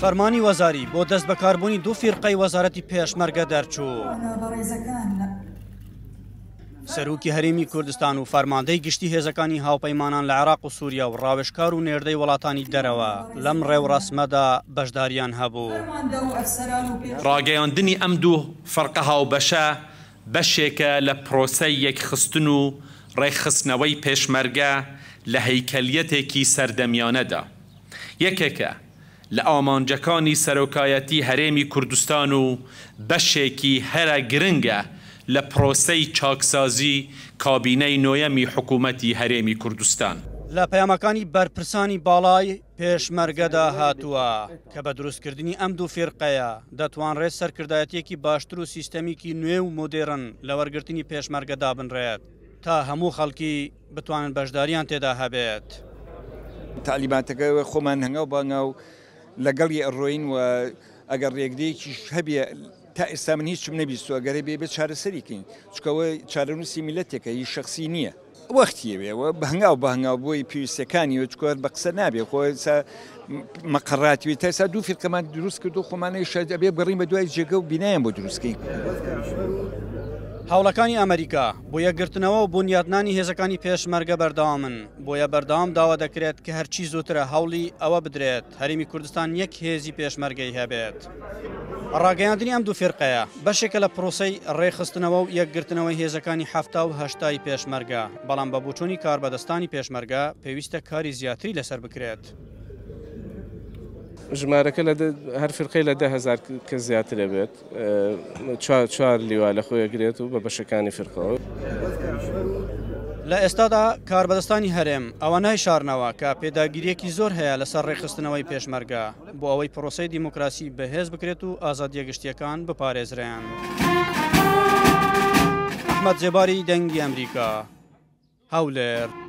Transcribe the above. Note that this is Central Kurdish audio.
فەرمانی وەزاری بۆ دەستبەکاربوونی دوو فیرقەی وەزارەتی پێشمەرگە دەرچوو. سەرۆکی هەرێمی کوردستان و فەرماندەی گشتی هێزەکانی هاوپەیمانان لە عێراق و سووریا و ڕاوێژکار و نێردەی وڵاتانی دەرەوە لەم ڕێوڕەسمەدا بەشداریان هەبوو. ڕاگەیاندنی ئەم دوو فڕقە هاوبەشە بەشێکە لە پرۆسەی یەکخستن و ڕێکخستنەوەی پێشمەرگە لە هەیکەلیەتێکی سەردەمیانەدا. یەکێکە لە ئامانجەکانی سەرۆکایەتی هەرێمی کوردستان و بەشێکی هەرە گرنگە لە پرۆسەی چاکسازی کابینەی نۆیەمی حکوومەتی هەرێمی کوردستان. لە پەیامەکانی بەرپرسانی باڵای پێشمەرگەدا هاتووە کە بە دروستکردنی ئەم دوو فیرقەیە دەتوانرێت سەرکردایەتییەکی باشتر و سیستەمیکی نوێ و مۆدێرن لە وەرگرتنی پێشمەرگە دابنرێت تا هەموو خەڵکی بتوانن بەشداریان تێدا هەبێت. تەعلیماتەکە خۆمان هەنگاو بە هەنگاو لەگەڵی ئەڕۆین و ئەگەر ڕێگرێکیش هەبێ تا ئێستا من هیچم نەبیستووە گەر هەبێ بێ چارەسەری کەین چونکە ئەوە چارەنووسی میللەتێکە هی شەخسی نییە. وەختی ئەوێ و بە هەنگاو بە هەنگاو بۆی پێویستیەکانی و چونکە بە قسە نابێ خۆ ئێستا مەقەڕاتی تا ئێستا دوو فیرقەمان دروست کردو خۆمانەیش ئەبێ بگەڕین بە دوای جێگە و بینایان بۆ دروست کەین. هەوڵەکانی ئەمریکا بۆ یەکگرتنەوە و بونیادنانی هێزەکانی پێشمەرگە بەردەوامن، بۆیە بەردەوام داوا دەکرێت کە هەرچی زووترە هەوڵی ئەوە بدرێت هەرێمی کوردستان یەک هێزی پێشمەرگەی هەبێت. ڕاگەیاندنی ئەم دوو فیرقەیە بەشێکە لە پرۆسەی ڕێکخستنەوە و یەکگرتنەوەی هێزەکانی 70 و هەشتای پێشمەرگە، بەڵام بە بۆچوونی کاربەدەستانی پێشمەرگە پێویستە کاری زیاتری لەسەر بکرێت. ژمارەکە لە هەر فیرقەی لە 10,000 کەس زیاتر ئەبێت. چوار لیوا لە خۆی ئەگرێت و بە بەشەکانی فیرقەوە. لە ئێستادا کاربەدەستانی هەرێم ئەوە نایشارنەوە کە پێداگیرییەکی زۆر هەیە لەسەر ڕێکخستنەوەی پێشمەرگە بۆ ئەوەی پرۆسەی دیموکراسی بەهێز بکرێت و ئازادییە گشتییەکان بپارێزرێن. ئەحمەد زێباری، دەنگی ئەمریکا، هەولێر.